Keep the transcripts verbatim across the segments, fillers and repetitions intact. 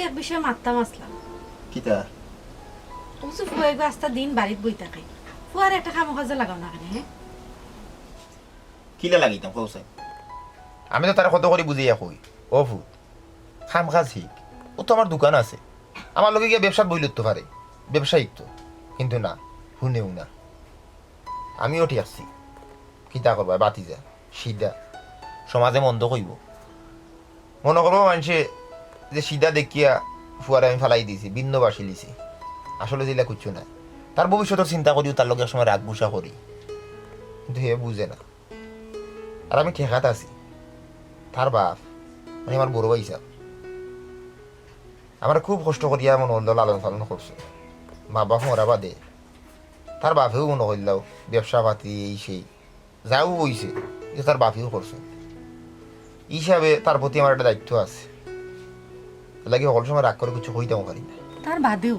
এক বিষয়ে মাততাম আছলাম। কিতা? অউ যে ফুয়া এগু আস্তা দিন বাড়িত বই থাকে, ফুয়ারে একটা কামো কাজো লাগাও না কেনে, হে? কিলা লাগাইতাম, কও চাই? আমি তো তারে কত করি বুঝাইয়া কই, "ও ফুত, কাম কাজ শিখ, অউ তো আমার দোকান আছে, আমার লগে গিয়া ব্যবসাত বইলে তো পারে, ব্যবসা শিখ তো।" কিন্তু না, হুনেও না। আমিও ঠিক আছি, কিতা করবায়, ভাতিজা, সিধা। সমাজে মন্দ কইবো। মনো করবো মানষে যে সিধা দেখিয়া ফুয়ারে আমি ফালাই দিছি, ভিন্ন বাসি লিছি। আসলে ইলা কিচ্ছু নায়। তার ভবিষ্যতর চিন্তা করিও, তার লগে এক সময় রাগ গুসা করি, কিন্তু হে বুঝে না। আর আমি ঠেকাত আছি। তার বাপ, মানে আমার বড় ভাই সাব, আমারে খুব কষ্ট করিয়া মনো করলো লালন পালন করছে। মা বাপ মরা বাদে তার বাপেও মনো করলো ব্যবসা পাতি এই সেই, যাও অইছে, ইতা তার বাপেও করছে। ই হিসাবে তার প্রতি আমার একটা দায়িত্ব আছে। এরলাগি হকল সময় রাগ করি কিচ্ছু কইতামও পারি না। তার বাদেও,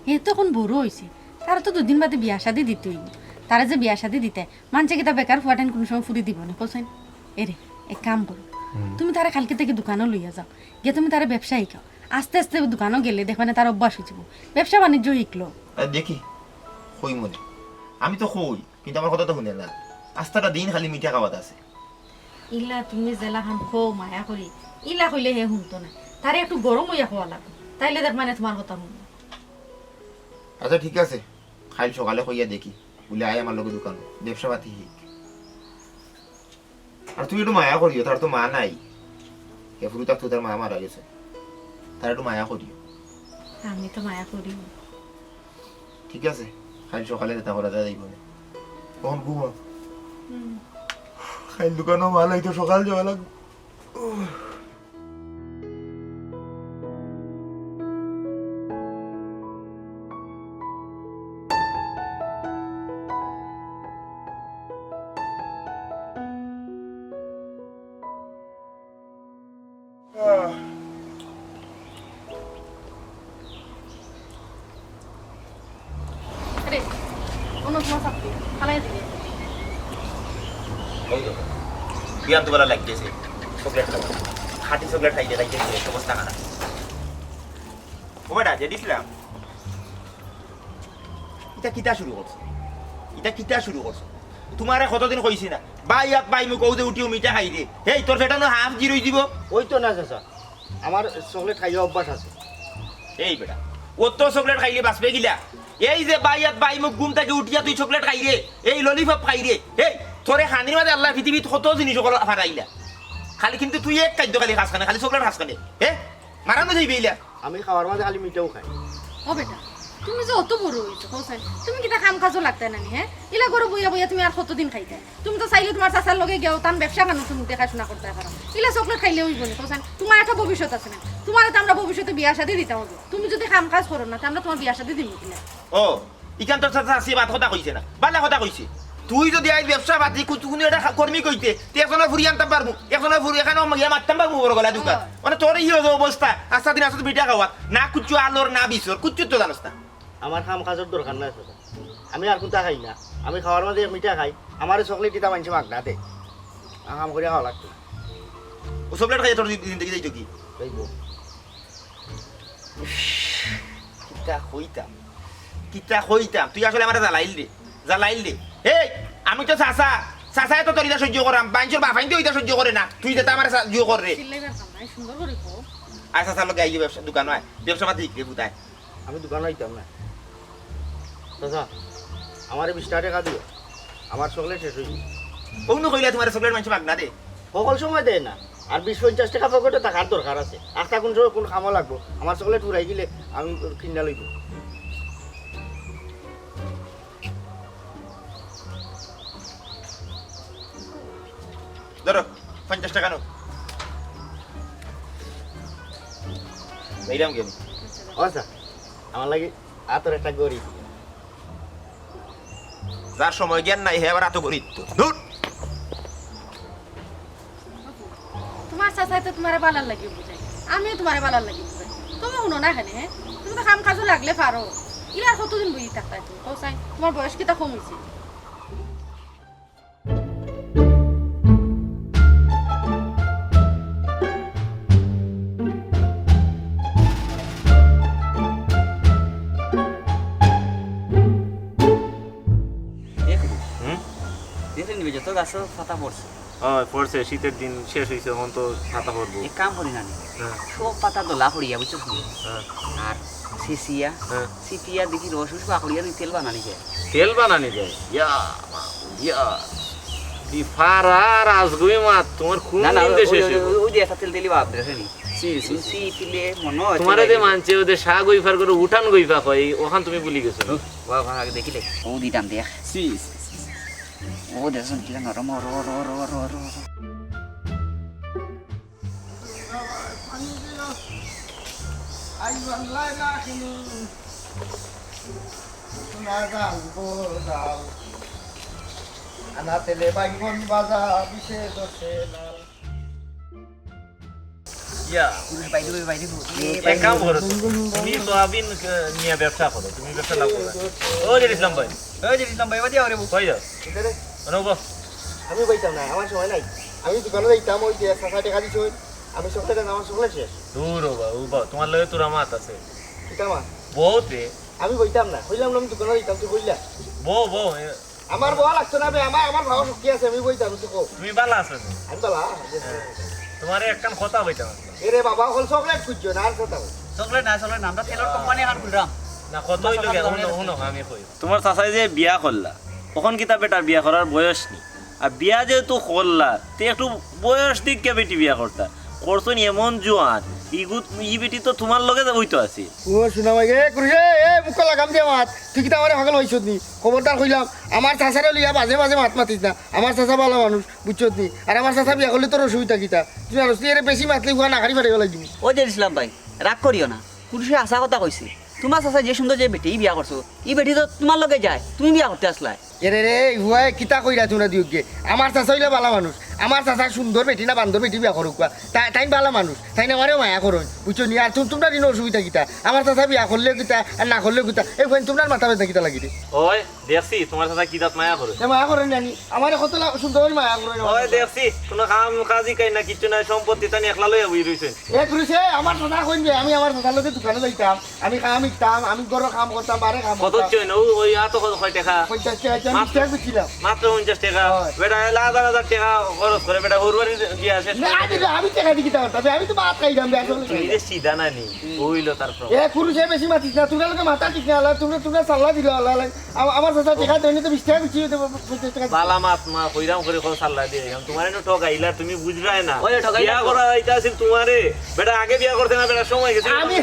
হে তো অখন বড় অইছে, তার তো দুইদিন বাদে বিয়া শাদি দিতে অইবো। তারে যে বিয়া শাদি দিতে, মানষে কিতা বেকার ফুয়াটাইন কুনু সময় ফুরি দিবো নি, কও চাইন? এরে, এক কাম করো, হুম। তুমি তারে কাইলকে থাকি দোকানো লইয়া যাও, গিয়া তুমি তারে ব্যবসা শিখাও। আস্তে আস্তে দোকানো গেলে দেখবায়নে তার অভ্যাস অইযিবো, ব্যবসা বাণিজ্য শিখলো। আর দেখি, কইমুনে। আমি তো কই, কিন্তু আমার কথা তো হুনে না। আস্তাটা দিন খালি মিঠা খাওয়াত আছে। ইলা তুমি যেলাখান কও মায়া করি, ইলা কইলে হে হুনতো না। তারে একটু গরম অইয়া কওয়া লাগবো, তাইলে দেখবায়নে তুমার কথা হুনবো। আচ্ছা ঠিক আছে, কাইল সকালে কইয়া দেখি, বুলে আয় আমার লগে দোকানো, ব্যবসা পাতি শিখ। আর তুমি একটু মায়া করিও, তার তো মা নাই। হে ফুরু থাকতে তার মা মারা গেছে। তার একটু মায়া করিও। আমি তো মায়া করি। ঠিক আছে, কাইল সকালে দেখা করা যায়, যাইবো নে। অখন ঘুমাও। হুম। কাইল দোকানো মাল আইতো, সকাল যাওয়া লাগবো। আহ। আরে, অনো তুমার ছাত্রী, ফালাই দিলে। ওই দেখো, বিয়ান তো বেলা লাগতেছে, চকলেট খাবো। খাঁটি চকলেট খাইতে লাগতেছে, অবস্থা খারাপ। ও বেটা, যে দিছিলাম, ইটা কিতা শুরু করছো? ইটা কিতা শুরু করছো? তুমারে কতদিন কইছি না, ভাই আত ভাই মুখ, অউ যে উঠিও মিঠা খাই রে। হেই, তোর পেটানো হাফ জিরো অইযিবো। ওই তো না চাচা, আমার চকলেট খাইয়া অভ্যাস আছে। এই বেটা, অত চকলেট খাইলে বাঁচবে কিলা? এই যে ভাই আত ভাই মুখ ঘুম থাকি উঠিয়া তুই চকলেট খাই রে, এই ললিপপ খাই রে। এই, তোরে খানির মাঝে আল্লায় পৃথিবীত কত জিনিস অকল ফারাইলা। খালি কিন্তু তুই এক খাদ্য খালি খাস কেনে, খালি চকলেট খাস কেনে। হে? মারানো যাইবে ইলা। আমি খাওয়ার মাঝে খালি মিঠাও খাই। ও বেটা, তুমি যে অত বড় অইছো, কও চাইন, তুমি কিতা কাম কাজও লাগতায় না নি, হে? ইলা ঘরো বইয়া বইয়া তুমি আর কতদিন খাইতায়? তুমি তো চাইলে তুমার চাচার লগে গিয়াও তান ব্যবসা খানো তুমি দেখাশুনা করতায় পারো। ইলা চকলেট খাইলে অইবো নি, কও চাইন? তুমার একটা ভবিষ্যৎ আছে না? তুমারে তো আমরা ভবিষ্যতে বিয়া শাদি দিতাম অইবো। তুমি যুদি কাম কাজ করো না, তে আমরা তুমার বিয়া শাদি দিমু কিলা? ও, ইখান তো চাচা আছি, বাদ কথা কইছে না, বালা কথা কইছে। তুই যুদি আইজ ব্যবসা পাতি কুচু কুনি একটা খা-, কর্মী কইতে, তে একজনর ফুরি আনতাম পারমু, একজনর ফুরি এখানো ইয়া মারতাম পারমু বড় গলা দুকান। অয়। মানে তোর ই অবস্থা, আস্তা দিন আস্তা পিঠা খাওয়া, না কুচু আলর না বিচর, কুচু তো জানোস না। আমার কাম কাজর দরকার নাই চাচা। আমি আর কুন্তা খাই না, আমি খাওয়ার মাঝে এক মিঠা খাই, আমারে চকলেট ইতা মানষে মাগনা দে। আ, কাম করিয়া খাওয়া লাগতো। ও চকলেট খাইয়া তোর জিন্দেগি যাইতো কি? যাইবো। ইস, কিতা কইতাম, কিতা কইতাম, তুই আসলে আমারে জ্বালাইল রে, জ্বালাইল রে। এই, আমি তো চাচা, চাচায় তো তোর ইতা সহ্য করাম, মানষর বাফাইন্তে ইতা সহ্য করে না, তুই যেতা আমারে সাহায্য কর রে। চিল্লাইবার কাম নাই, সুন্দর করি কও। আয় চাচার লগে আইয়ে ব্যবসা, দোকানো আয়, ব্যবসা পাতি হিক রে পুতায়। আমি দোকানো আইতাম না। চাচা, আমারে বিশ টেকা দিও, আমার চকলেট শেষ অইছে। অউ নু কইলা তুমারে চকলেট মানষে মাগনা দে। হকল সময় দেয় না। আর বিশ পঞ্চাশ টেকা পকেটো থাকার দরকার আছে। আখতা কুন সময় কুন কামো লাগবো। আমার চকলেট ফুরাই গেলে আমি কিনিয়া লইমু। ধরো, পঞ্চাশ টেকা নেও। যাইরাম কি আমি? ও চাচা, আমার লাগি আতর একটা ঘড়ি। যার সময় জ্ঞান নাই, হে আবার আতো করিত। ধুর। তুমার চাচায় তো তুমারে বালার লাগি বুঝায়, আমিও তুমারে বালার লাগি বুঝাই। তুমি হুনো না কেনে, হে? তুমি তো কাম কাজও লাগলে পারো। ইলা আর কতদিন বই থাকতায় তুমি? কও চাই, তুমার বয়স কিতা কম অইছে? গাছও পাতা পড়ছে। অয়, পড়ছে, শীতর দিন শেষ অইছে, অখন তো পাতা পড়বো। এক কাম করি না নি? হ্যাঁ। সব পাতা দলা করিয়া, বুঝছস নি? হ্যাঁ। আর ছিছিয়া, হ্যাঁ। ছিপিয়া দেখি রস উস বার করিয়া তুই তেল বানানি যায়। তেল বানানি যায়? ইয়া, ইয়া। তুই ফারা আর আজগুবি মাত, তোমার কোন না, না, দিন ওই, দেশে ওই, শেষ ওই, হইবো? ওই যে একটা তেল তেলি ভাব দেখে নি? ছি, ছি, ছি। ছিপিলে মনে হয় তোমারে তেল যে লাগে। মানছে, ওদের শাক ওই ফার করে উঠান গইফা কয়, অখান তুমি ভুলি গেছো নি? ও, বাবা, আগে দেখি দেখ। ও দিতাম দেখ। ছি, ছি, ছি, ছি। ও দেখো, কিলা নরম, ও, ও, ও। আনা তেলে বাইঙ্গন ভাজা, বিশে দশে লাল। ইয়া। পুরুষ বাইরে, বাইরে, বাইরে। এক কাম করো তো, তুমি সয়াবিন, আহ, নিয়ে ব্যবসা করো, তুমি ব্যবসা লাভ করো। ও জেড ইসলাম ভাই। ও জেড ইসলাম ভাই, বাদিয়া ওরে বউ। কই যাও? কিতা রে? মানে উবা। আমি বইতাম না, আমার সময় নাই। আমি দোকানো যাইতাম, ওই যে চাচা টেকা দিছইন, আমি চকলেট আনতাম, আমার চকলেট শেষ। দূর উবা, উবা, তোমার লগে তোরা মাত আছে। কিতা মাত? বউতে। আমি বইতাম না, কইলাম না আমি দোকানো যাইতাম, তুই কইলা। বউ, বউ, এ, আমার বওয়া লাগতো না বে, আমার, আমার ভালো শক্তি আছে, আমি বইতাম, তুই কও। তুমি বালা আছো নি? আমি বালা, জি। হ্যাঁ। তোমারে একখান কথা কইতাম আছিল। এরে বাবা, অকল চকলেট খুঁজছো না, আর কথা কও। চকলেট না, চকলেট না, আমরা তেলর কোম্পানি এখন খুললাম। না, কত অইলো গিয়া? হুনো, হুনো, আমি কই। তোমার চাচায় যে বিয়া করলা, অখন কিতা বেটার বিয়া করার বয়স নি? আর বিয়া যেহেতু করলা, তে একটু বয়স দেখিয়া বেটি বিয়া করতা। করছো নি এমন জোয়ান, ইগু, ই বেটি তো তোমার লগে অইতো আছে। ও শোনা ভাই, এ কুরুশে, এ মুখো লাগাম দিয়া মাত। তুই কিতা আমারে পাগল পাইছত নি? খবরদার কইলাম, আমার চাচারে লইয়া বাজে বাজে মাত মাতিস না। আমার চাচা বালা মানুষ, বুঝছত নি? আর আমার চাচা বিয়া করলে তোর অসুবিধা কিতা? তুই জানোস নি, এরে বেশি মাতলে উহা নাকারি ফাটাইবা লাগিনি। ও জেড ইসলাম ভাই, রাগ করিও না, কুরুশে হাছা কথা কইছে। তোমার চাচায় যে সুন্দর যে বেটি বিয়া করছো, ই বেটি তো তোমার লগে যায়, তুমি বিয়া করতে আসলায়। এরে রে, উহায় কিতা কইরা তোমরা দুইওগে? আমার চাচা অইলা বালা মানুষ। আমার চাচা সুন্দর বেটি না বান্দর বেটি বিয়া করউক্কা। তা-, তাইন বালা মানুষ। তাইন আমারেও মায়া করইন। বুঝছো নি? আর তুম-, তোমরা দিন অসুবিধা কিতা? আমার চাচা বিয়া করলেও কিতা, আর না করলেও কিতা। এই ফুয়াইন তোমরার মাথা ব্যথা কিতা লাগি রে? ওই, দেখছি, তোমার চাচা কি জাত মায়া করে। এ মায়া করইন জানি। আমারে কত লা-, সুন্দর করি মায়া করইন। ওই, দেখছি, কোনো কাম কাজই কাই না, কিচ্ছু নাই, সম্পত্তি তাইন একলা লইয়া বই রইছে। এ পুরুষে, আমার চাচা কইন যে, আমি আমার চাচার লগে দোকানো যাইতাম। আমি কাম শিখতাম, আমি ঘরো কাম করতাম, বারে কাম কত করতাম। হচ্ছে না? ও, ওই এত কত, কয় টাকা? পঞ্চাশ টাকা, আমি মাত্র, বিশ টাকা বেচছিলাম। মাত্র পঞ্চাশ টাকা। হয়। বেটা, এলা হাজার হাজার টাকা খরচ করে, বেটা, হুরবারি দিয়া শেষ না, করে আমি, দিল। আমি টাকা দি কিতা করতাম? আমি তো ভাত খাইতাম, বে, আসলে তুমি খাইতাম। যে সিধা না নি, হুম। ওইলো তার প্রমাণ। এ, পুরুষে বেশি মাতিস না, তোমরা লোকে মাথা ঠিক না, আলা, তোমরা, তোমরা সাল্লা দিল, আলা, আলা। আম-, আমার চাচা টাকা দেয়নি তো বিশ টাকা বেশি হইতে পারে, পঞ্চাশ টাকা। বালা মাত মা, কইরাম করে কও সাল্লা দিয়ে দিলাম। তোমারে নু ঠগাইলা, তুমি বুঝরায় না। ওই ঠগাইলা বিয়া তো। করা যাইতা আছিল তোমারে। বেটা আগে বিয়া করতে না, বেটা সময় গেছে। আমি,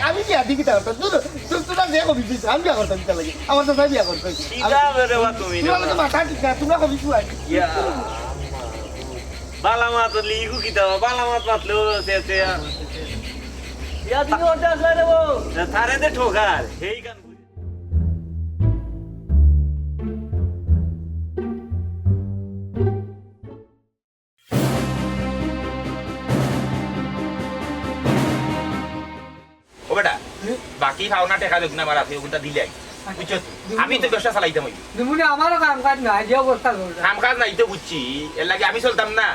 আমি বিয়া দিকে তার তো, দূর, দূর, তোরা যে কবি দিস, আমি বিয়া করতাম, কিতা লাগে? আমার চাচা বিয়া করতে। কিতা বেটা বা তুমি রে তোমরা বা? লোকে মাথা ঠিক না, তোমরা কবি শুয়াই। ইয়া, বালা মাত লিখু কিতা বা? বালা মাত মাতলেও সে, সে। ইয়া, তুমি ওটা আসলে রে বউ। তারে দে ঠগার, সেই গান। ও বেটা, হুম? বাকি পাওনা টেকা দেখুন আমার আছে, ওগুনটা দিলে আই। আচ্ছা, বুঝছো তো? দিমু আমি তো তো। ব্যবসা চালাইতাম ওই। দিমু না, আমারও কাম কাজ নাই, যে অবস্থা করছে। কাম কাজ নাই তো বুঝছি, এর লাগি আমি চলতাম না।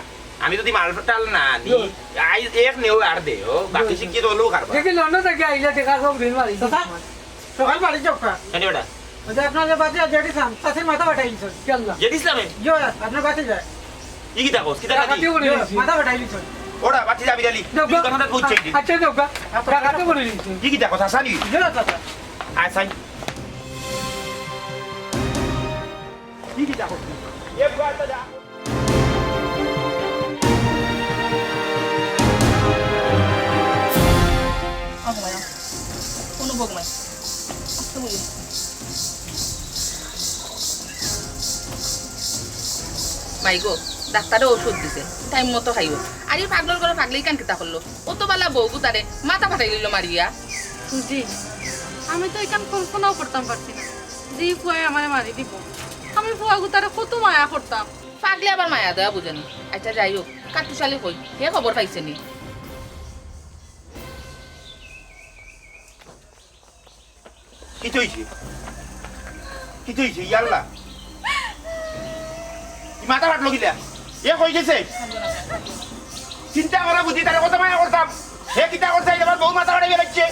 আমি যদি মাল টাল না আনি, হুম। আই এক নেও আর দেও, বাকি হুম। শিখিয়ে তো হলেও কারবার। দেখি লন্ডন থেকে আইলে দেখা সব ঋণ মারি। চাচা, সকাল বাড়ি যাও কা? কেন বেটা? আচ্ছা, আপনার যে বাচ্চা জেড ইসলাম, চাষের মাথা ফাটাই দিছেন। কি আল্লাহ? জেড ইসলামে? জি, আপনার বাচ্চা যায়। ই কিতা কস? কিতা কাটি? কাটি বলে দিছি। মাথা ফাটাই দিছেন। ওরা বাচ্চা যাবি জালি। যাও গা। তুই কথা বুঝছিস নি? আচ্ছা, যাও গা। কাটি বলে দিছি। ই কিতা কস? আসানি? জি, চাচা। আসানি? ই কিতা কস? এ বাচ্চা যা। ও ঘুমাইও। কোনো বউ ঘুমাই। আস্তে বলি। মাই গো, ডাক্তারে ঔষধ দিছে, টাইম মতো খাইও। আর এই পাগলর ঘরে পাগলে ইখান কিতা করলো? অত বালা বউ গুতারে মাথা ফাটাই লইল মারিয়া। জি, আমি তো ইখান কল্পনাও করতাম পারছি না যে এই ফুয়ায় আমারে মারি দিব। আমি ফুয়া গুতারে কত মায়া করতাম। পাগলে আবার মায়া দয়া বুঝে নি। আচ্ছা, যাই হোক, কাট্টুশালি কই, হে খবর পাইছে নি? কিতা অইছে? কিতা অইছে? ইয়াল্লা! ই মাথা ফাটলো কিলা? এ কই গেছে? চিন্তা করা বুঝি, তারে কত মায়া করতাম। হে কিতা করছে? এই আমার বউ মাথা ফাটাই বেলাচ্ছে।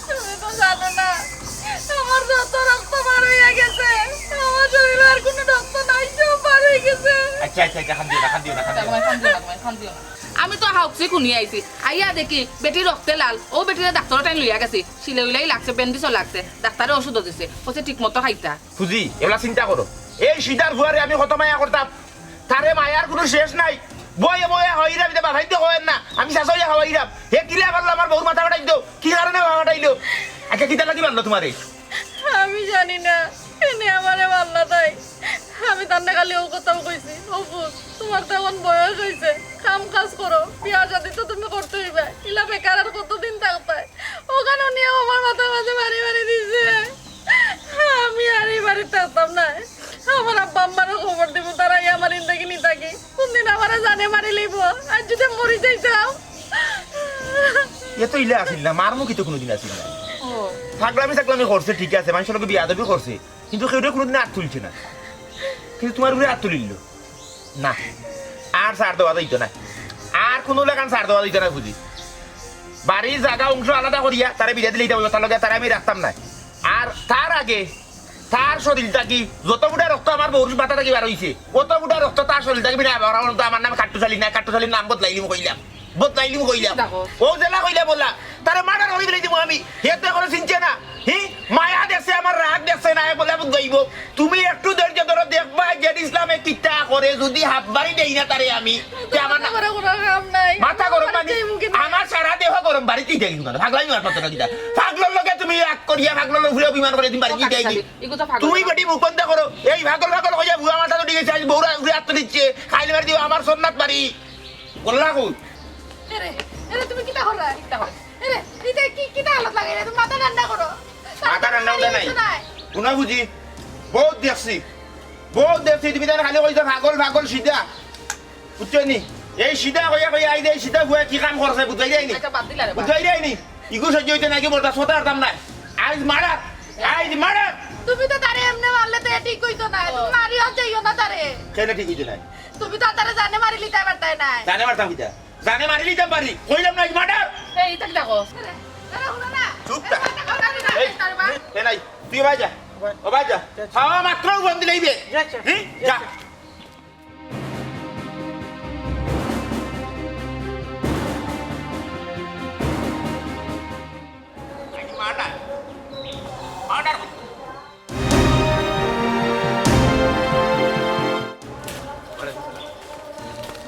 তুমি তো জানো না, আমার যত রক্ত বার হইয়া গেছে, আমার শরীরে আর কোনো রক্ত নাই, সব বার হয়ে গেছে। চাই, চাই, চাই, কান্দিও না, কান্দিও না, কান্দিও না। কান্দিও না, কান্দিও না। আমি তো হাউকছি খুনি আইছি। আইয়া দেখি, বেটি রক্তে লাল। ও বেটিরে ডাক্তারর টাইন লইয়া গেছি। সিলে উলাই লাগছে, ব্যান্ডেজও লাগছে। ডাক্তারে ওষুধও দিছে। কইছে ঠিক মতো খাইতা। ফুজি, এগুলা চিন্তা করো। এই সিদার ফুয়ারে আমি কত মায়া করতাম। তারে মায়ার কুনু শেষ নাই। বয়ে বয়ে খাওয়াইরাম, ইতা বাসাইতে কয়েন না। আমি চাচা অইয়া খাওয়াইরাম। হে কিলা পারলো আমার বউর মাথা ফাটাই দিতো? কি কারণে মাথা ফাটাইলো? আচ্ছা, কিতা লাগি মারলো তুমারে? আমি জানি না, এনে আমারে মারলা তাই। আমি তান্নে খালি ও কথাউ কইছি, "ও ফুত, তুমার তো এখন বয়স অইছে, কাম কাজ করো, বিয়া শাদি তো তুমি করতে অইবা, ইলা বেকার আর কতদিন থাকতায়?" অখান হুনিয়া আমার মাথার মাঝে বাড়ি মারি দিছে। আমি আর ই বাড়িত থাকতাম নায়। আমার আব্বা আম্মারে খবর দিমু, তারা আইয়া আমার ইন্দাকি নিতাকি। কুনদিন আমারে জানে মারি লইবো, আর যদি মরি যাইতাম। এ তো ইলা আছিল না, মারমু কিতা কুনুদিন আছিল না। ও। পাগলামি ছাগলামি করছে, ঠিক আছে, মানষর লগে বিয়াদবি করছে, কিন্তু কেউরে কুনুদিন আত তুলছে না। কিন্তু তুমার উপরে আত তুলিল না, আর ছাড় দেওয়া যাইতো না, আর কুনু লাখান ছাড় দেওয়া যাইতো না ফুজি। বাড়ির জাগা অংশ আলাদা করিয়া তারে বিদায় দিলে ইতা অইবো, তার লগে তারে আমি রাখতাম না। আর তার আগে তার শরীর থাকি যত ফুটা রক্ত আমার বউর মাথা থাকি বার অইছে, অত ফুটা রক্ত তার শরীর থাকি বের অইবার অখন তো আমার নাম কাট্টুশালী না, কাট্টুশালীর নাম বদলাইলিমু কইলাম, বদলাইলিমু কইলাম। দেখো। ও যেলা কইলা বলা, তারে মার্ডার করি ফালাই দিমু আমি। হে তো এখনো চিনছে না। হি, মায়া দেখছে, আমার রাগ দেখছে না, এ বলে বুঝাইবো। তুমি একটু ধৈর্য ধরো, দেখবায় জেড ইসলামে কিতা করে, যদি হাত বাড়ি দেই না তারে আমি, তে আমার না মাথা গরম মানে, আমার সারা দেহ গরম, বাড়িত যাই দোকানে। পাগলামি মার পাতো না কিতা? পাগলর লগে তুমি রাগ করিয়া, পাগলর উপরে অভিমান করিয়া তুমি বাড়িত যাই। তুমি বেটি মুখ বন্ধ করো। এই পাগল পাগল কইয়া বুয়া মাথা উঠি গেছে, আজ বউরা উপরে আত্ম দিচ্ছে, খাইল মারি দিও আমার সন্ন্যাত বাড়ি। বললা কই? এরে, এরে, তুমি কিতা কররা? কিতা কররা? এরে, ইতা কি, কিতা হালত লাগাইলা? তুমি মাথা ঠান্ডা করো। মাথা ঠান্ডা উঠে নাই। নাই। হুনো ফুজি, বউত দেখছি, বউত দেখছি, তুমি তারে খালি কইছো পাগল, পাগল, সিধা। বুঝছো নি? এই সিধা কইয়া কইয়া আইজ এই সিধা ফুয়ায় কি কাম করছে, বুঝাই দেয় নি? আচ্ছা, বাদ দিলা রে, বাদ। বুঝাই দেয় নি? ইগু সহ্য অইতে নাকি বলতা, সোতা আরতাম নাই। আইজ মার্ডার, আইজ মার্ডার। তুমি তো তারে এমনে মারলে তো এ ঠিক অইতো না। তুমি মারিও যাইও না তারে। কেনে ঠিক অইতো না? তুমি তো তারে জানে মারি লিতায় পারতায় না। জানে মারতাম কিতা? জানে মারি লিতাম পারি। কইলাম না, আইজ মার্ডার। এই, ইতা কিতা কও? আরে, আরে, হুনো না। চুপ থাক। এই, এই, এই, এই, নাই, তুই বাই যা। ও বাই যা। খাওয়া মাত্র ফোন দিলেই বে। জি, আচ্ছা। হুম? যা। আইজ মার্ডার। মার্ডার করতে।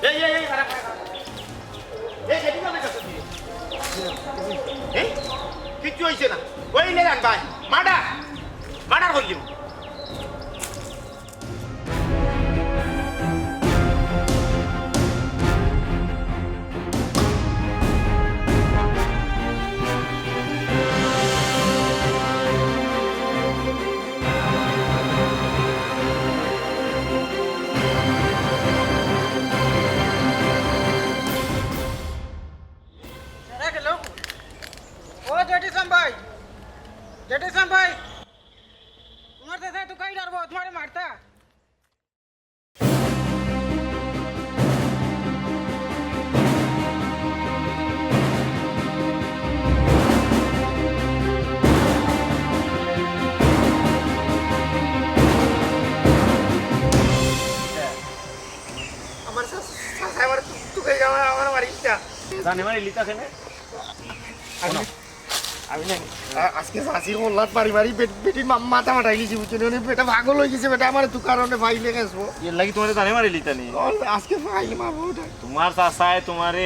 এই, এই, এই, খাড়া, খাড়া, খাড়া। এই, সেদিন আমি কাছে দিয়ে। এই, কিচ্ছু অইছে না। ওই নে যান ভাই, মার্ডার। মার্ডার করলিম। এরা গেল? ও জেড ইসলাম ভাই, জেড ইসলাম ভাই, তুমার চাচায় তুকাই ডারবো, তুমারে মারতা। আমার চা-, চাচায় আমারে তু-, তুকাই, আমার, আমারে মারিলিতা। জানে মারিলিতা কেনে? আমি, আমি না, আ-, আজকে চাচির কল্লাত মারি মারি বেট-, বেটির মা-, মাথা ফাটাই গেছি, বুঝছো নি? মানে বেটা পাগল অই গেছে, বেটা আমারে তুকার অনে ফাইলে গেছো। এর লাগি তুমারে জানে মারিলিতা নি? ও, আজকে ফাইলে মারবো ওটা। তুমার চাচায় তুমারে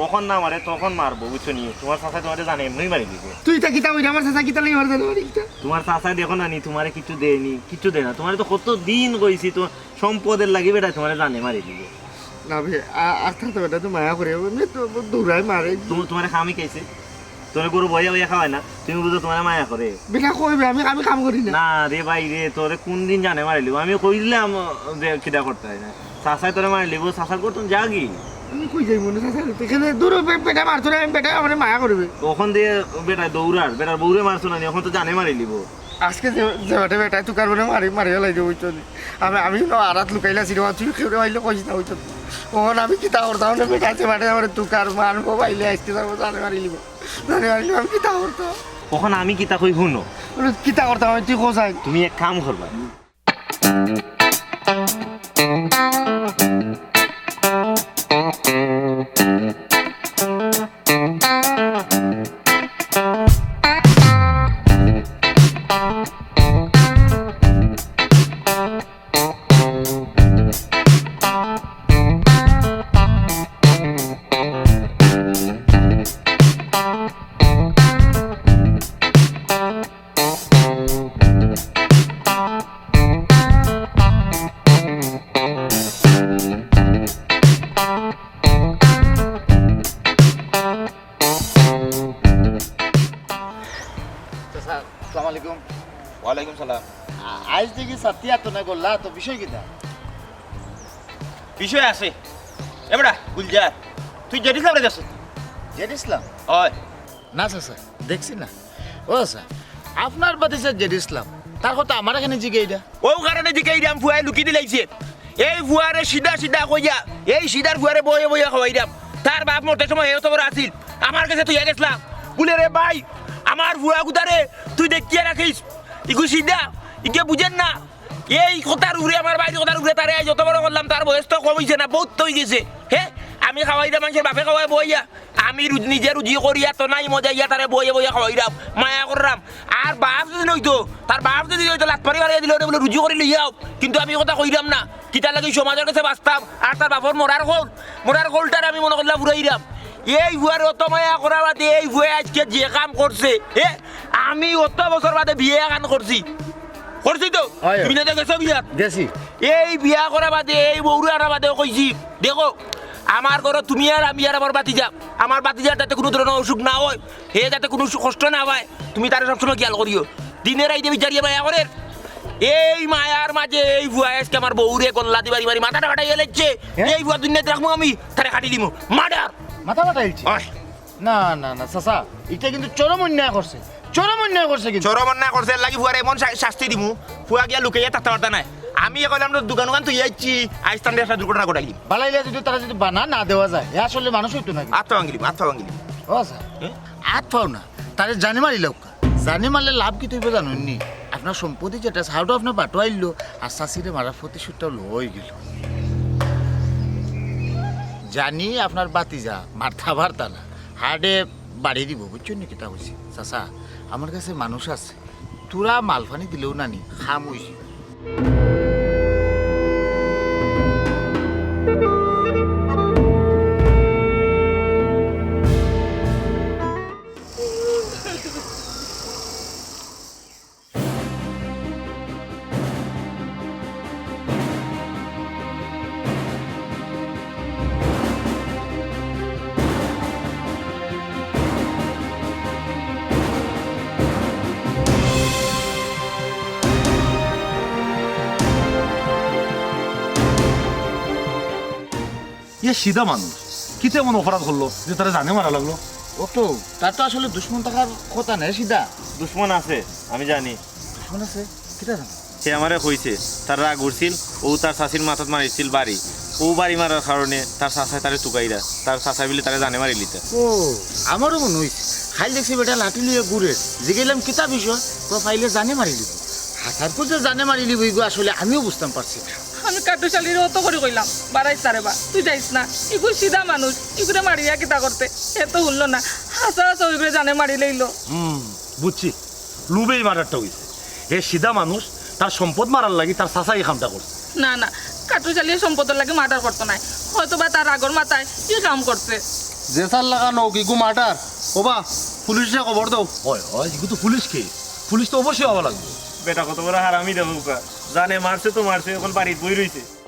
অখন না মারে, তখন মারবো, বুঝছো নি? তুমার চাচায় তুমারে জানে এমনেউ মারিলিবো। তুই ইতা কিতা কইরে, আমার চাচায় কিতা লাগি আমারে জানে মারিলিতা? তুমার চাচায় দেখো না নি, তুমারে কিচ্ছু দেয়নি, কিচ্ছু দেয় না। তুমারে তো কত দিন কইছি, তো সম্পদের লাগি বেটায় তুমারে জানে মারিলিবো। না বে, আ-, আর থাকতে বেটায় তো মায়া করে, এমনে তো দৌড়ায় মারে। তুমি, তুমারে খাওয়াই খাইছে? তুমারে গরু বইয়া বইয়া খাওয়ায় না? তুমি বুঝো তুমারে মায়া করে? বেটা কইবে, আমি, আমি কাম করি না। না রে ভাই রে, তোরে কুন দিন জানে মারিলিবো? আমি কইলাম যে কিতা করতে অয় না। চাচায় তোরে মারিলিবো, চাচার করতুন যাগি। আমি কই যাইমু না, চাচা? এখানে দূর বে-, বেটায় মারতো না, আমি বেটায় আমারে মায়া করবে। অখন দিয়া বেটায় দৌড়ার, বেটার বউরে মারছো না নি, অখন তো জানে মারিলিবো। আজকে যে, যে বাটে বেটায় তুকার মানে মারি, মারি ফালাই দিবো, বুঝছো নি? আমি, আমি হুনো আড়াত লুকাইলা সিনেমা, তুই কেউরে পাইলে কইস না, বুঝছো নি? অখন আমি কিতা করতাম, মানে বেটায় যে বাটে আমারে তুকার মারবো, পাইলে আজকে যাবো, জানে মারিলিবো। জানে মারিলিবো, আমি কিতা করতাম? অখন আমি কিতা কই হুনো। বলে, কিতা করতাম আমি, তুই কস আগে। তুমি এক কাম করবা। আলাইকুম। ওয়ালাইকুম সালাম। আ-, আইজ দেখি ছাত্তি আতো না করলা, তো বিষয় কিতা? বিষয় আছে। এ বেটা, গুলজার, তুই জেড ইসলামরে দেখছস? জেড ইসলাম? অয়। না চাচা, দেখছি না। ও চাচা, আপনার ভাতিজা জেড ইসলাম, তার কথা আমার এখানে জিগাইরা। অউ কারণে জিগাইরাম, ফুয়ায় লুকি দিলাইছে। এই ফুয়ারে সিধা সিধা কইয়া, এই সিধার ফুয়ারে বইয়া বইয়া খাওয়াইরাম। তার বাপ মরতে সময় হে অত বড় আছিল, আমার গেছে থইয়া গেছলা। বুলে, "রে ভাই, আমার ফুয়া গুতারে তুই দেখিয়া রাখিস, ইগু সিধা, ইগে বুঝের না।" এই কথার উপরে, আমার ভাইর কথার উপরে তারে আইজ অত বড় করলাম, তার বয়স তো কম অইছে না, বউত তো অইগেছে। হে, আমি খাওয়াইরাম, মানষর বাপে খাওয়ায় বইয়া। আমি রুজ-, নিজে রুজি করিয়া তো নাই মজা ইয়া তারে বইয়া বইয়া খাওয়াইরাম, মায়া কররাম। আর বাপ যদি নইতো, তার বাপ যদি অইতো লাত মারি মারিয়া দিলো, "ওরে বুলে রুজি করি লইয়াও।" কিন্তু আমি ই কথা কইরাম না। কিতার লাগি সমাজর গেছে বাঁচতাম, আর তার বাপর মরার কল, মরার কলটারে আমি মনো করলাম ফুরাইরাম। এই ফুয়ারে অত মায়া করা বাদে এই ফুয়ায় আইজকে যে কাম করছে, হে, আমি অত বছর বাদে বিয়া এখান করছি। করছি তো? অয়, অয়। তুমি না তো গেছো বিয়াত? গেছি। এই বিয়া করা বাদে, এই বউরে আনা বাদে কইছি, "দেখো, আমার ঘরো তুমি আর আমি আর আমার ভাতিজা, আমার ভাতিজার যাতে কুনু ধরনর অসুখ না অয়, হে যাতে কুনু সু-, কষ্ট না পায়, তুমি তারে সবসময় খিয়াল করিও।" দিনে রাইতে বিচারিয়ে মায়া করের। এই মায়ার মাঝে এই ফুয়ায় আইজকে আমার বউরে গল্লা দি বাড়ি বাড়ি মাথাটা ফাটাইয়া লাইছে। হে? এই ফুয়া দুনিয়াত রাখমু আমি, তারে কাটি দিমু। মার্ডার! মাথা ফাটাইছে? অয়। না, না, না, চাচা, ইটা কিন্তু চরম অন্যায় করছে। চরম অন্যায় করছে কিন্তু। চরম অন্যায় করছে, এর লাগি ফুয়ারে এমন শা-, শাস্তি দিমু, ফুয়া গিয়া লুকাইয়া থাকতে পারতা নায়। আমি এ কইলাম তো দোকান ওখান থইয়া আইছি, আইজ তানরে একটা দুর্ঘটনা ঘটাইলিম। বালাইলে যদি তারা যদি বানা না দেওয়া যায়, এ আসলে মানুষ অইতো নাকি? আত পা ভাঙিলিম, আত পা ভাঙিলিম। ও চাচা, হে? আত পাও না, তারে জানে মারিলাউক্কা। জানে মারলে লাভ কিতা অইবো জানইন নি? আপনার সম্পত্তি যেটা আছে, হাউটা আপনার বাটো আইলো, আর চাচিরে মারার প্রতিশোধটা লওয়া অইগেলো। জানি আপনার ভাতিজা মারতা পারতা না, হার্ডে বাড়ি দিবো, বুঝছইন নি কিতা কইছি? চাচা, আমার কাছে মানুষ আছে, থুড়া মালপানি দিলেউ নানি, কাম অইছে। ইয়া সিধা মানুষ, কিতা এমন অপরাধ করলো যে তারে জানে মারা লাগলো? ও তো, তার তো আসলে দুশমন থাকার কথা নায়, সিধা। দুশমন আছে, আমি জানি। দুশমন আছে? কিতা জানো? সে আমারে কইছে, তার রাগ উঠছিল, অউ তার চাচির মাথাত মারিছিল বাড়ি। অউ বাড়ি মারার কারণে তার চাচায় তারে তুকাইরা, তার চাচায় বুলে তারে জানে মারিলিতা। ও, আমারও মনো অইছে। কাইল দেখছি বেটা লাঠি লইয়া ঘুরের। জিগাইলাম, "কিতা বিষয়?" কয়, "পাইলে জানে মারিলিবো।" হাছার কইছে জানে মারিলিবো, ইগু আসলে আমিও বুঝতাম পারছি না। আমি কাট্টুশালীরে অত করি কইলাম, "বাড়াইস না রে বা, তুই যাইস না। ইগু সিধা মানুষ, ইগুরে মারিয়া কিতা করতে?" হে তো হুনলো না। হাছা হাছা অইগুরে জানে মারিলাইলো। হুম, বুঝছি। লুভেই মার্ডারটা অইছে। হে সিধা মানুষ, তার সম্পদ মারার লাগি তার চাচায় ই কামটা করছে। না, না, কাট্টুশালীয়ে সম্পদর লাগি মার্ডার করতো নায়। হয়তো বা তার রাগর মাথায় ই কাম করছে। যে চার লাখান অউক, ইগু মার্ডার। ও বা, পুলিশরে খবর দেও। অয়, অয়, ইগু তো পুলিশ কেস। পুলিশ তো অবশ্যই আওয়া লাগবো। বেটা কত বড় হারামি দেখউক্কা। জানে মারছে তো মারছে, অখন বাড়িত বই রইছে।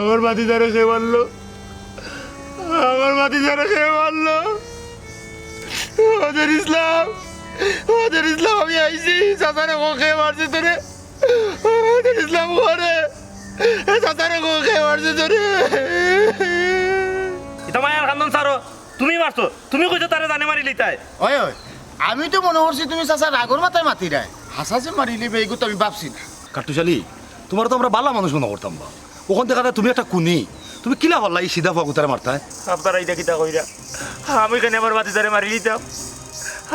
আমার ভাতিজারে কে মারলো? আমার ভাতিজারে কে মারলো? ওদের ইসলাম, ওদের ইসলাম, আমি আইছি। চাচারে কও কে মারছে তোরে? ওদের ইসলাম, ওরে। চাচারে কও কে মারছে তোরে? ইতা মায়ার কান্দন ছাড়ো। তুমি মারছো, তুমি কইছো তারে জানে মারিলিতায়। ওই, ওই, আমি তো মনো করছি তুমি চাচা রাগর মাথায় মাতিরায়। হাছা যে মারিলিবে, ইগু তো আমি ভাবছি না। কাট্টুশালী, তুমারে তো আমরা ভালা মানুষ মনো করতাম বা। অখন দেখা যায় তুমি একটা খুনি। তুমি কিলা পারলা ই সিধা ফুয়াগুতারে মারতায়? আপনারা ইতা কিতা কইরা? আমি কেনে আমার ভাতিজারে মারিলিতাম?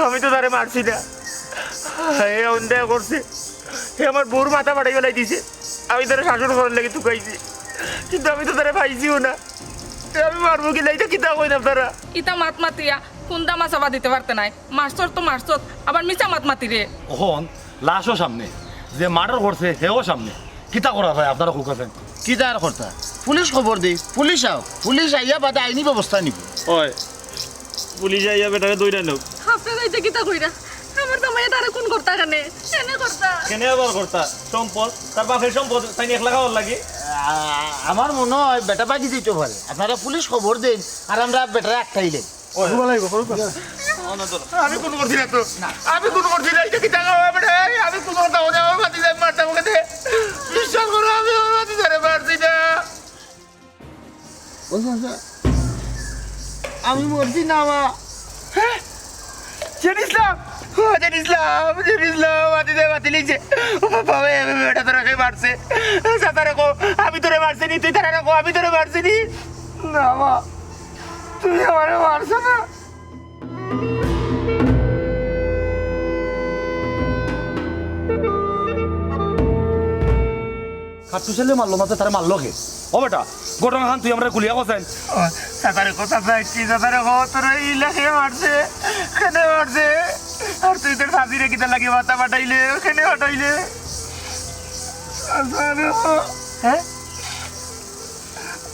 আমি তো তারে মারছি না। হে অন্যায় করছে। হে আমার বউর মাথা ফাটাই ফালাই দিছে। আমি তারে শাসন করার লাগি তুকাইছি, কিন্তু আমি তো তারে পাইছিও না। আমি মারমু কিলা, ইটা কিতা কইন আপনারা? ইতা মাত মাতিয়া কুন দামা চাবা দিতে পারতে নায়। মারছস তো মারছস, আবার মিছা মাত মাতিরে। অখন লাশও সামনে, যে মার্ডার করছে হেও সামনে, কিতা করা যায় আপনারা কউক্কা চাইন? কিতা আর করতা? পুলিশ খবর দেই, পুলিশ আউক, পুলিশ আইয়া বাদে আইনি ব্যবস্থা নিবো। অয়, পুলিশ আইয়া বেটারে ধইরা নেউক। আপনারা ইতা কিতা কইরা? আমার জামাইয়ে তারে খুন করতা কেনে? কেনে করতা? কেনে আবার করতা? সম্পদ, তার বাপের সম্পদ, তাইন একলা খাওয়ার লাগি? আ-, আমার মনো অয় বেটা ভাগি যাইতো পারে। আপনারা পুলিশ খবর দেইন, আর আমরা বেটারে আটকাইলে। অয়। আমি খুন করছি না তো। আমি খুন করছি না। ইটা কিতা কও বেটা? এই, আমি খুন করতাম না। আমার ভাতিজারে মারতাম কেনে? বিশ্বাস করো, আমি আমার ভাতিজারে মারছি না। ও চাচা, আমি মরছি না, মা। হ্যাঁ? জেড ইসলাম, ও জেড ইসলাম, জেড ইসলাম, মাতি দে, মাতি লিখছে। ও বাবা, এ, এ, বেটা তোরে কে মারছে? চাচারে কও, আমি তোরে মারছি নি, তুই তারারে কও, আমি তোরে মারছি নি। না, মা, তুই আমারে মারছ না। খাট্টু ছেলে মারলো না তো তারে মারলো কে? ও বেটা, ঘটনা খান তুই আমরারে খুলিয়া কছাইন। ও, চাচারে কও, চাচা, কি চাচারে কও, তোরে ইলা কে মারছে, কেনে মারছে? আর তুই তোর চাচিরে কিতা লাগি মাথা ফাটাইলে, কেনে ফাটাইলে? চাচারে কও। হ্যাঁ?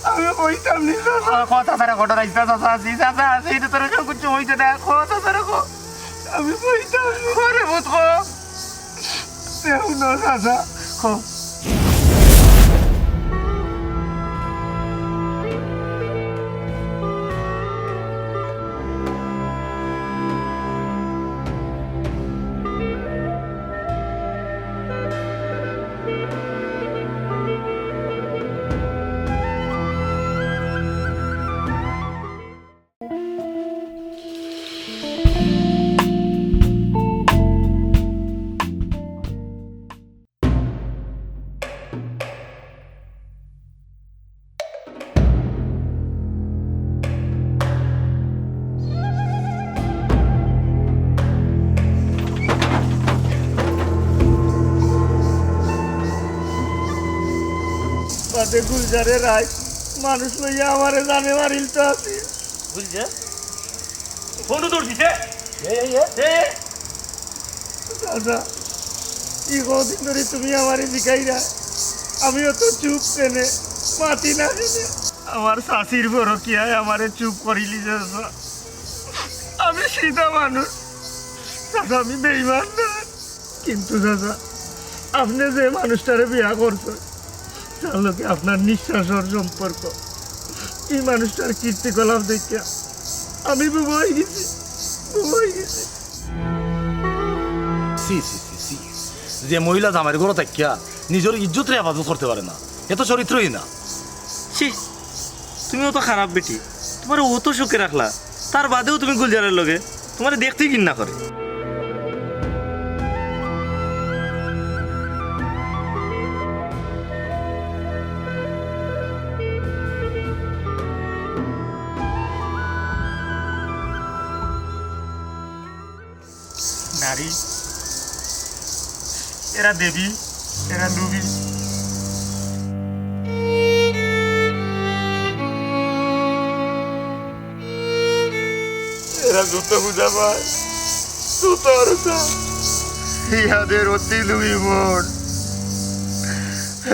আমি কইতাম নি, চাচা। ক, ক, চাচারে কও, ডরাইস না, চাচা আছি, চাচা আছি, ইটা তোরে কেউ কিচ্ছু কইতো না, ক, চাচারে ক। আমি কইতাম নি। ক রে, ভূত, ক। কেউ না, চাচা, ক। বাদে গুলজারে রাইত মানুষ লইয়া আমারে জানে মারিল তো আছি। গুলজার? ফোন তো ধরছিস, এ? এ, এ, এ? এ, এ? দাদা, ই কদিন ধরি তুমি আমারে জিকাইরা, আমি অত চুপ কেনে, মাতি না কেনে? আমার চাচির পরকিয়ায় আমারে চুপ করিলি যে চাচা। আমি সিধা মানুষ, চাচা, আমি বেইমান না। কিন্তু চাচা, আপনে যে মানুষটারে বিয়া করছইন, তার লগে আপনার নিঃশ্বাসর সম্পর্ক, ই মানুষটার কীর্তিকলাপ দেখিয়া আমি বুবা অই গেছি, বুবা অই গেছি। ছি, ছি, ছি, ছি। যে মহিলা জামাইর ঘরো থাকিয়া নিজর ইজ্জতরে হেফাজত করতে পারে না, এ তো চরিত্রহীনা। ছি, তুমি অত খারাপ বেটি, তুমারে অত সুখে রাখলা, তার বাদেও তুমি গুলজারের লগে, তুমারে দেখতেই ঘিন্না করে। নারী, এরা দেবী, এরা লুবি। এরা যত পূজা পায়, তত আরতা। ইহাদের অতি লুবি মন,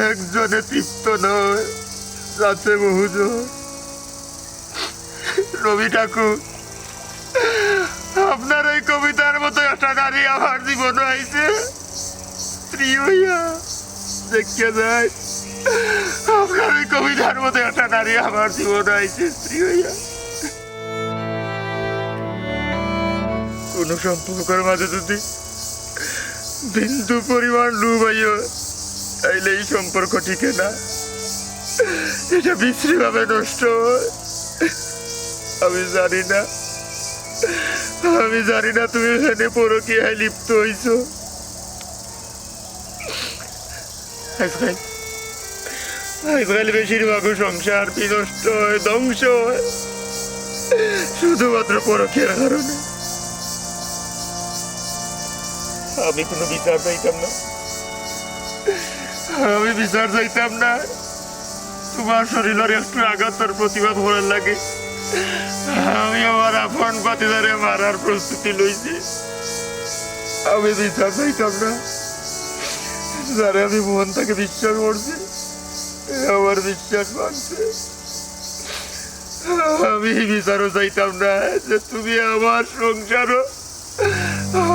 একজনে তৃপ্ত নয়, যাতে বহুজন। রবি ঠাকুর, আপনার এই কবিতার মতো একটা নারী আমার জীবনে আইছে, স্ত্রী হইয়া। দেখিয়া যাই, আপনার এই কবিতার মতো একটা নারী আমার জীবনে আইছে, স্ত্রী হইয়া। কোনো সম্পর্কের মাঝে যদি বিন্দু পরিমাণ লোভ আইও, তাইলে এই সম্পর্ক টিকে না, এটা বিশ্রীভাবে নষ্ট হয়। আমি জানি না, আমি জানি না তুমি এখানে পরকীয়ায় লিপ্ত হইছো। আজকাল, আজকাল বেশিরভাগ সংসার বিনষ্ট হয়, ধ্বংস হয় শুধুমাত্র পরকীয়ার কারণে। আমি কোনো বিচার চাইতাম না, আমি বিচার চাইতাম না। তোমার শরীরের একটু আঘাতর প্রতিবাদ করার লাগি আমি আমার আপন ভাতিজারে মারার প্রস্তুতি লইছি। আমি বিচার চাইতাম না, যারে আমি মন থাকি বিশ্বাস করছি, আমার বিশ্বাস ভাঙছে। আমি বিচারও চাইতাম না যে তুমি আমার সংসারও,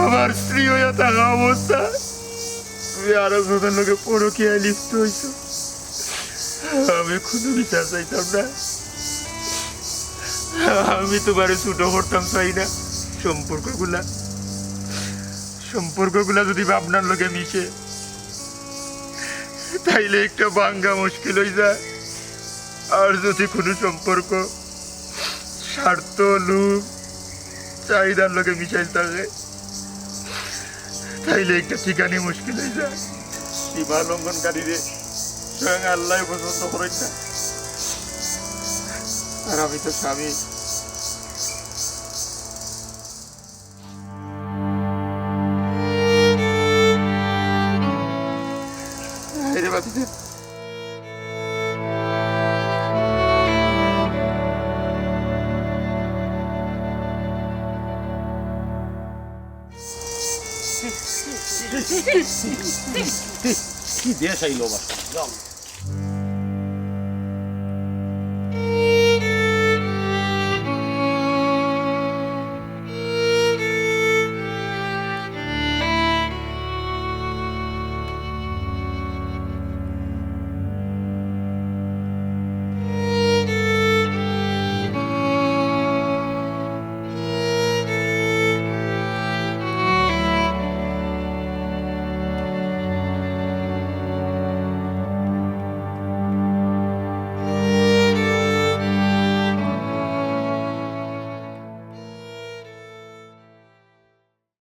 আমার স্ত্রী অইয়া থাকা অবস্থা তুমি আরো জনের লগে পরকীয়ায় লিপ্ত অইছো। আমি কুনু বিচার চাইতাম না। আমি তোমারে ছোট করতাম চাই না। সম্পর্কগুলা, সম্পর্কগুলা যদি ভাবনার লগে মিশে, তাইলে একটা ভাঙ্গা মুশকিল অই যায়। আর যদি কুনু সম্পর্ক স্বার্থ, লোভ, চাহিদার লগে মিশাইল থাকে, তাইলে একটা টিকানি মুশকিল অই যায়। সীমা লঙ্ঘনকারীরে স্বয়ং আল্লাহ পছন্দ করেন না। আর আমি তো স্বামী। আরে বাতিজা। কি দেশ আইলো বা?